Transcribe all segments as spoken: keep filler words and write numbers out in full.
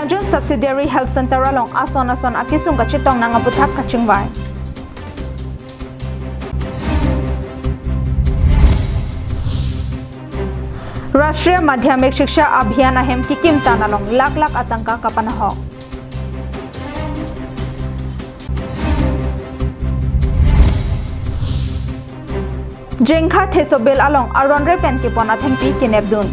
Jun Subsidiary Health Center along ason ason akesung kachetong nang aputhak kachingvai. Rashtriya Madhyamik Shiksha Abhiyan ahem kekimtan along lakh lakh atangka kapanahok. Jengkha Thesobil along aron re pen kepon athengpi kenepdun.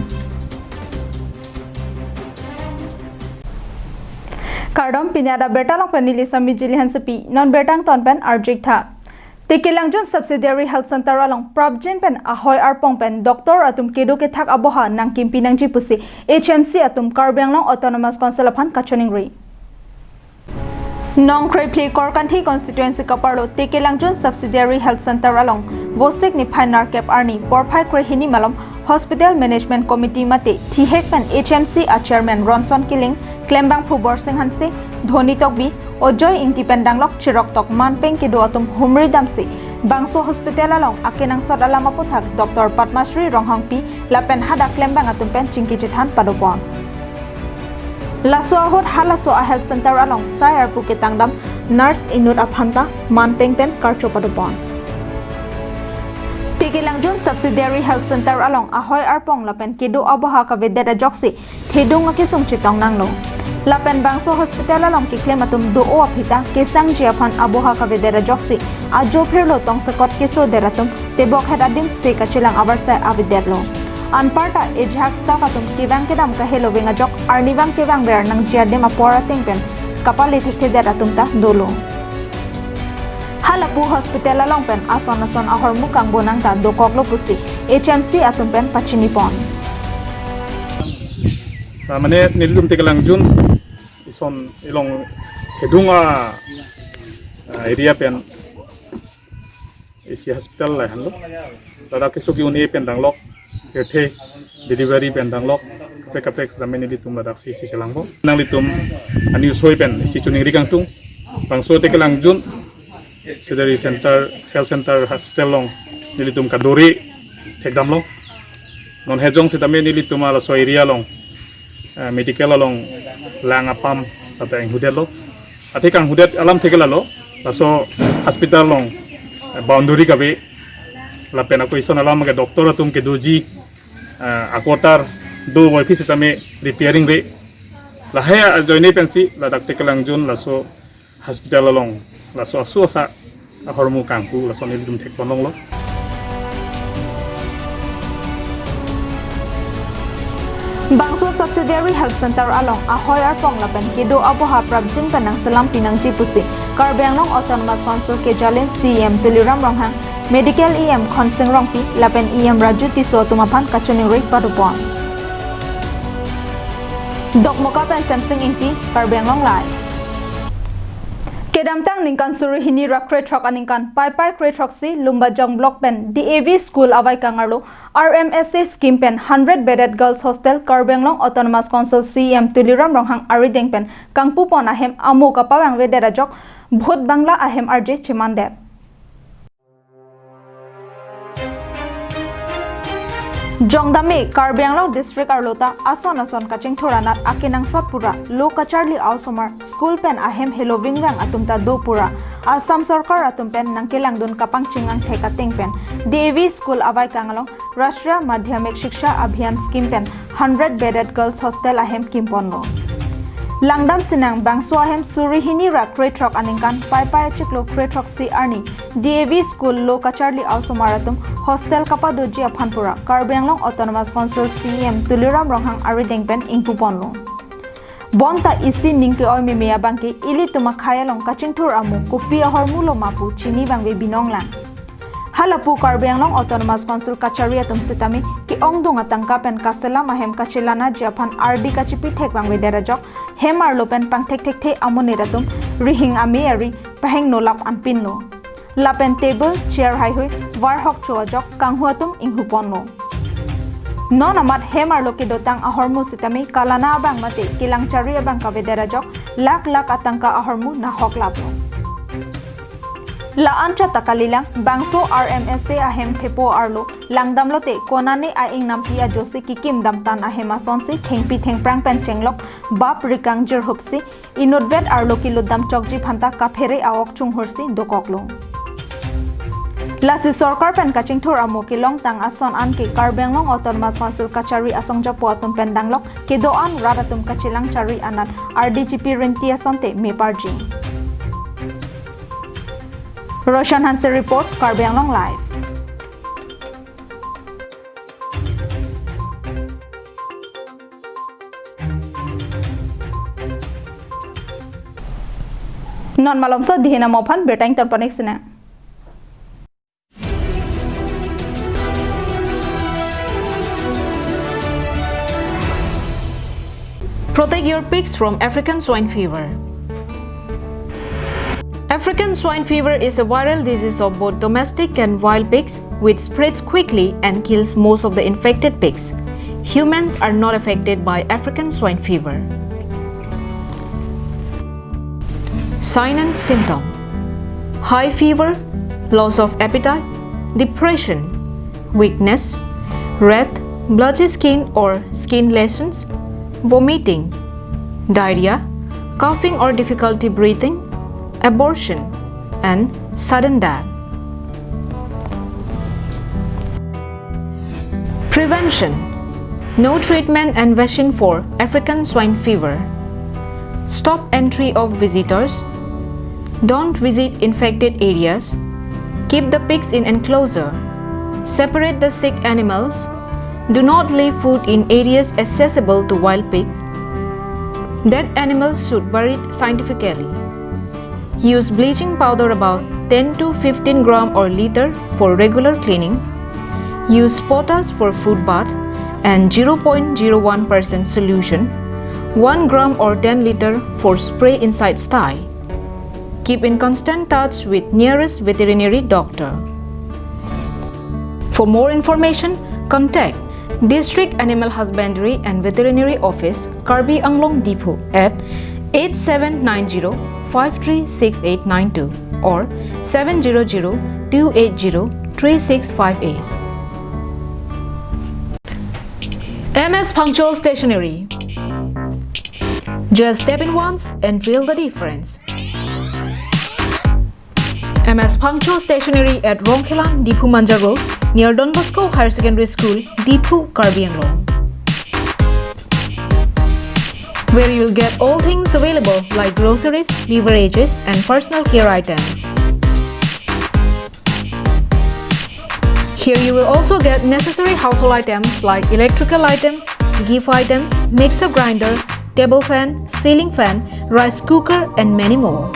Kardom, pini adak birta along pen neli Sami Jili Hansepi, non birta angton pen arju-ik tha. Tekelangjun Subsidiary Health Center along prapjin pen ahoi arpong pen doctor atum kedo kethak aboha nangkimpi nangji pusi H M C atum Karbi Anglong Autonomous Council aphan kachoningri. Nongkrepli Korkanthi constituency kaparlo Tekelangjun Subsidiary Health Center along Vosik niphai nerkep arni porphai krehini malom Hospital Management Committee mate thihek pen H M C a chairman Ronson Killing klembangphu Borsing Hanse, Dhoni Tokbi, Ojoy Ingti pen danglok chiroktok manpeng kedo atum humri damsi bangso hospital along akenangsot alam aputhak Doctor Padmashri Ronghangpi lapen hadak klembang atum pen chingki chethan padopon. Laso ahut halaso a health center along sai arpu ketangdam nurse inut aphanta manpeng pen karcho padopon. Tekelangjun Subsidiary Health Center along ahoi arpong lapen kedo aboha kavedet ajoksi thedung akesung chetong nanglo. Lapen bangso hospital along keklem atum do-o aphi ta kesangji aphan aboha kavedet ajoksi ajo phirlo tongsekot kesodet atum tebokhet adim se kachelang avarsai avedetlo. Anparta ejahak staff atum kevang kedam kahelo veng ajok arnivang kevang ver nangji adim apor ateng pen kapale thekthedet atum ta dolo. Halapu hospital along pen ason ason ahormu kangbo nang ta dokoklo pusi H M C atum pen pachinipon. Ah, mane nelitum Tekelangjun ison ilong kedung a, ah, area pen isi hospital lahenlo. Ladak keso ki-un-e pen danglok, kethe delivery pen danglok, kaprek kaprek sitame nelitum ladak si isi chelangpo. Nanglitum ani usoi pen isi choningri kangtung. Bangso Tekelangjun Surgery Center, Health Center Hospital along nelitum kadori thekdamlo. Non hejong sitame nelitum laso area along, eh, medical along lang apam tata inghudetlo. Athe kanghudet alam theklalo, laso hospital along, eh, boundary kave lapen ako ison alam ke doctor atum kedoji, eh, a-quarter do voiphit sitame repairing re. Lahai ajoine pensi ladak Tekelangjun laso hospital along laso aso asa ahormu kangku laso nelitum thekpon longlo. Bangso Subsidiary Health Center along ahoi arpong lapen kedo aboha prapjin pen nangselam pinangji pusi Karbi Anglong Autonomous Council kejalin C E M Tuliram Ronghang, Medical E M Khonsing Rongpi lapen E M Raju Tisso atum aphan kachoningri padopon. Dokmoka pen Semsing Ingti, Karbi Anglong Live. Kedamtang ningkan suri hini ra krethrok aningkan Paipai krethroksi Lumbajong Block pen D A V School avaikang arlo R M S A scheme pen hundred bedded girls hostel Karbi Anglong Autonomous Council C E M Tuliram Ronghang arideng pen kangpupon ahem amo kapavangvedet ajok Bhut Bangla ahem arje chemandet. Jongdame Karbi Anglong District arlo ta ason ason kachingthur anat akenangsot pura lo kacharli a-osomar school pen ahem heloving vang atum ta do pura Assam Sorkar atum pen nangkelangdun kapangching angthek ateng pen D A V School avaikang along Rashtriya Madhyamik Shiksha Abhiyan scheme pen hundred bedded girls hostel ahem kimponlo. Langdam sinang bangso ahem suri hini ra krethrok aningkan Paipai achiklo krethroksi arni D A V School lo kacharli a-osomar atum hostel kapadoji aphan pura Karbi Anglong Autonomous Council C E M Tuliram Ronghang arideng pen ingpuponlo. Bonta isi ning ke-oi meme abangke ilitum akhei along kachingthur amo kopi ahormu lo ma pu chinivangve binong lang. Halapu Karbi Anglong Autonomous Council kachari atum sitame ke-ongdung atangka pen kaselam ahem kachelanaji aphan ardi kachipithekvangvedet ajok hem arlo pen pangthekthekthe amonit atum rihing ame ari pahingno lap anpinlo. Lapen table, chair haihui varhokcho ajok kanghu atum inghuponlo. Non amat hem arlo kedotang ahormu sitame kalana abang mate kelangchari abang kavedet ajok lakh lakh atangka ahormu nahok laplo. La-an chot ta kalilang, bangso R M S A ahem thepo arlo langdamlote konane a-ingnampi ajosi kikim damtan ahem asonsi thengpi thengphrang pen chenglok bap rikang jirhupsi inutvet arlo kilutdam chokji aphanta kaphere a-ok chunghursi dokoklo. Lasi sorkar pen kachingthur amo kelongtang ason anke Karbi Anglong Autonomous Council kachari asong japo atum pen danglok kedo-an rat atum kachelang chari anat R D G P rinti asonte meparji. Roshan Hanse report, Karbi Anglong Live. Non malomso dihin amo aphan birta ingtonpon-ik sinang. Protect your pigs from African swine fever. African swine fever is a viral disease of both domestic and wild pigs, which spreads quickly and kills most of the infected pigs. Humans are not affected by African swine fever. Sign and symptom: high fever, loss of appetite, depression, weakness, red, blotchy skin or skin lesions, vomiting, diarrhea, coughing or difficulty breathing, abortion, and sudden death. Prevention: no treatment and vaccine for African swine fever. Stop entry of visitors. Don't visit infected areas. Keep the pigs in enclosure. Separate the sick animals. Do not leave food in areas accessible to wild pigs. Dead animals should buried scientifically. Use bleaching powder about ten to fifteen gram or liter for regular cleaning. Use potash for food bath and zero point zero one percent solution, one gram or ten liter for spray inside sty. Keep in constant touch with nearest veterinary doctor. For more information, contact District Animal Husbandry and Veterinary Office, Karbi Anglong Diphu at eight seven nine zero five three six eight nine two or seven zero zero two eight zero three six five eight. M S Phangcho Stationery. Just step in once and feel the difference. M S Phangcho Stationery at Rongkhelan, Diphu Manja Road, near Don Bosco Higher Secondary School, Diphu, Karbi Anglong, where you'll get all things available like groceries, beverages, and personal care items. Here you will also get necessary household items like electrical items, gift items, mixer grinder, table fan, ceiling fan, rice cooker, and many more.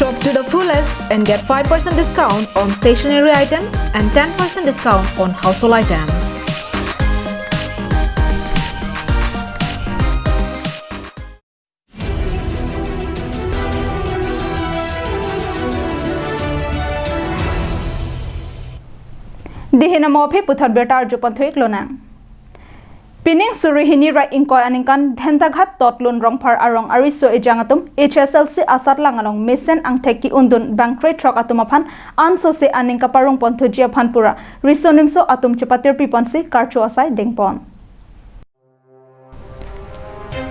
Shop to the fullest and get five percent discount on stationery items and ten percent discount on household items. Dihin amo aphi puthot birta arjupon thu-ik lonang. Pining suri hini ra ingkoi aningkan Dhentaghat Totlun Rongphar arong ariso ejang atum H S L C asatlang along mesen angthek ki-undun bangkre throk atum aphan ansose aning kaparungpon thuji aphan pura riso nimso atum chepatirpiponsi karcho asai dengpon.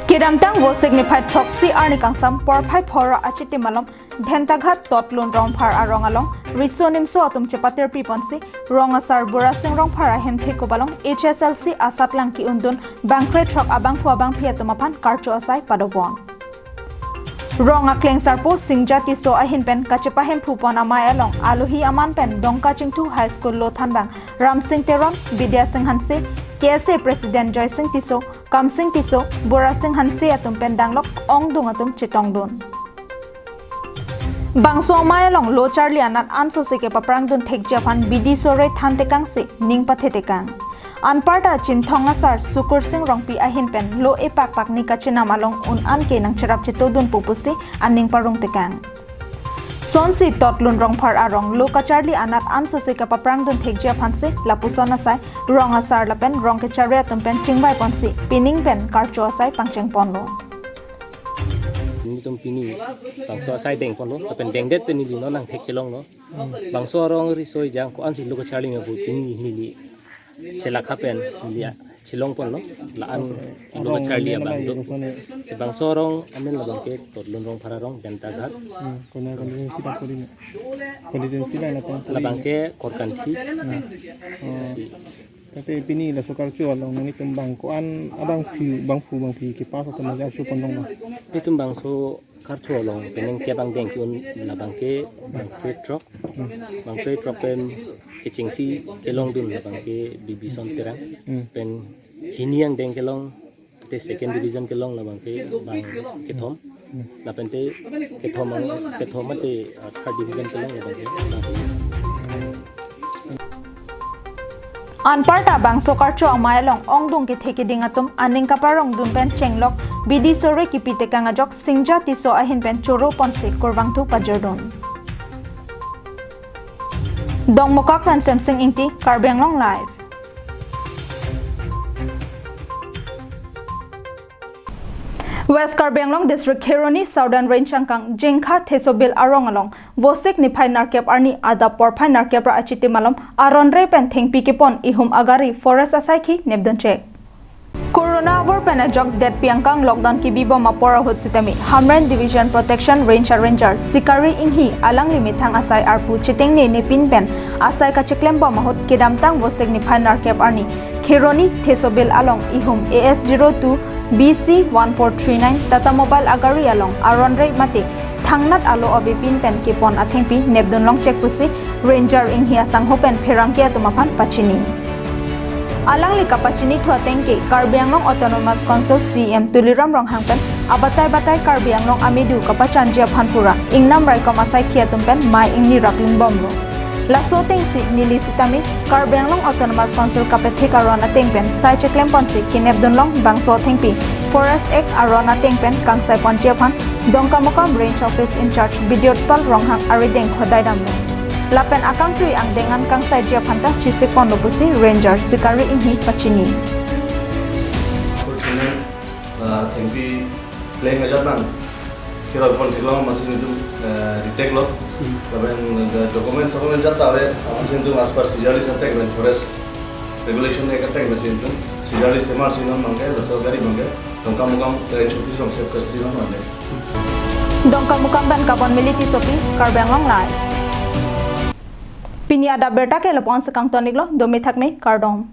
Kedamtang Vosik niphai throksi arni kangsam porphai phoro achitim along Dhentaghat Totlun Rongphar arong along riso nimso atum chepatirpiponsi rong asar Burasing Rongphar ahem thekup along H S L C asatlang ki-undun bangkre throk abangphu abangphi atum aphan karcho asai padopon. Rong akleng sarpo Singja Tisso ahin pen kachepahemphu pon amei along alohi aman pen Dongkachingthu High School lo thanbang Ramsing Teron, Bidya Sing Hanse, K S A President Joysing Tisso, Kamsing Tisso, Burasing Hanse atum pen danglok ongdung atum chetongdun. Bangso amei along lo charli anat ansose kepaprangdun thekji aphan bidi sore thantekangsi ning pathetekang. Anparta Chinthong asar Sukursing Rongpi ahin pen lo epakpak ni kachinam along un-an ke nangcherap chetodunpo pusi aning parungtekang. Sonsi Totlun Rongphar arong lo kacharli anat ansose kepaprangdun thekji aphansi lapuson asai rong asar lapen rong kechari atum pen chingvaiponsi pining pen karcho asai pangchengponlo. Nelitum pini bangso asai dengponlo, lapen dengdet pen neli non nangthek chelonglo. Bangso arong riso ejang ko-ansi lo kacharli ma pu pini neli chelakha pen neli chelongponlo. La-an lo kacharli abang do. Si bangso arong amen labang ke Todlun Rongphar arong, Janta Ghat. Hmm, kona constituency ta kori na. Constituency line atong kori. Labang ke Korkanthi. Hmm. Oh. Si. Tate pini laso karcho along nanglitum bang ko-an abangphu bangphu bangphi kepass atum aja archopon longlo. Nelitum bangso karcho along penang ke bang deng ke-un labang ke bang throk. Hmm. Bang throk pen kechengsi kelongdun labang ke Bibison Terang. Hmm. Pen hini angdeng kelong, te second division kelong labang ke bang kethom. Hmm. Lapen te kethom ang, kethom mate, ah, third division kelong labang ke bang Anparta bangso karcho amei along ongdung kethe keding atum aning kaparongdun pen chenglok bidi sore kipi tekang ajok Singja Tisso ahin pen choro ponsi kurvangthu pajirdun. Dongmukak pen Semsing Ingti, Karbi Anglong Live. West Karbi Anglong District Kheroni Southern Range angkang Jengkha Thesobil arong along Vosik niphai nerkep arni adap porphai nerkep ra achitim along aron re pen thengpi kepon ihum agari forest asaikhi nepdun chek. Corona avur pen ajok detpi angkang lockdown kibibom apor ahut sitame Hamren Division Protection Range a Ranger Sikari Inghi alangli methang asai arpu chetengne nepin pen asai kacheklembom ahut kedamtang Vosik niphai nerkep arni Kheroni Thesobil along ihum A S zero two B C one four three nine Tata Mobile agari along aron re mate thangnat alo avepin pen kepon athengpi nepdun longchek pusi Ranger Inghi asangho pen pherangke atum aphan pachini. Alangli kapachinithu ateng ke Karbi Anglong Autonomous Council C E M Tuliram Ronghang pen abatai batai Karbi Anglong amedu kapachanji aphan pura ingnam raikom asaikhi atum pen mei ingni raplingbomlo. Laso atengsi neli sitame Karbi Anglong Autonomous Council kapethek aron ateng pen sai cheklemponsi kenepdunlong bangso athengpi Forest Act aron ateng pen kangsaiponji aphan Dongkamukam Range Office in-charge Bidyotpal Ronghang arideng khodai damlo. Lapen akangtui angdeng an kangsaiji aphan ta chesikponlo pusi Ranger Sikari Inghi pachini. Ah, thengpi pleng ajat nang keroi pon theklong amatsi nelitum, eh, detect lo. Hmm. Lapen, eh, documents, documents ajat ta ave, amatsi nelitum as per seizure list ateng lapen Forest Regulation Act ateng amatsi nelitum seizure list emarsi non mangke, laso gari mangke Dongkamukam Range Office along safe custody non mangke. Dongkamukam pen Kabon Mili Tissopi, Karbi Anglong Live. Pini adap birta ke lapu-an si kangton-iklo, dome thakme, kardom.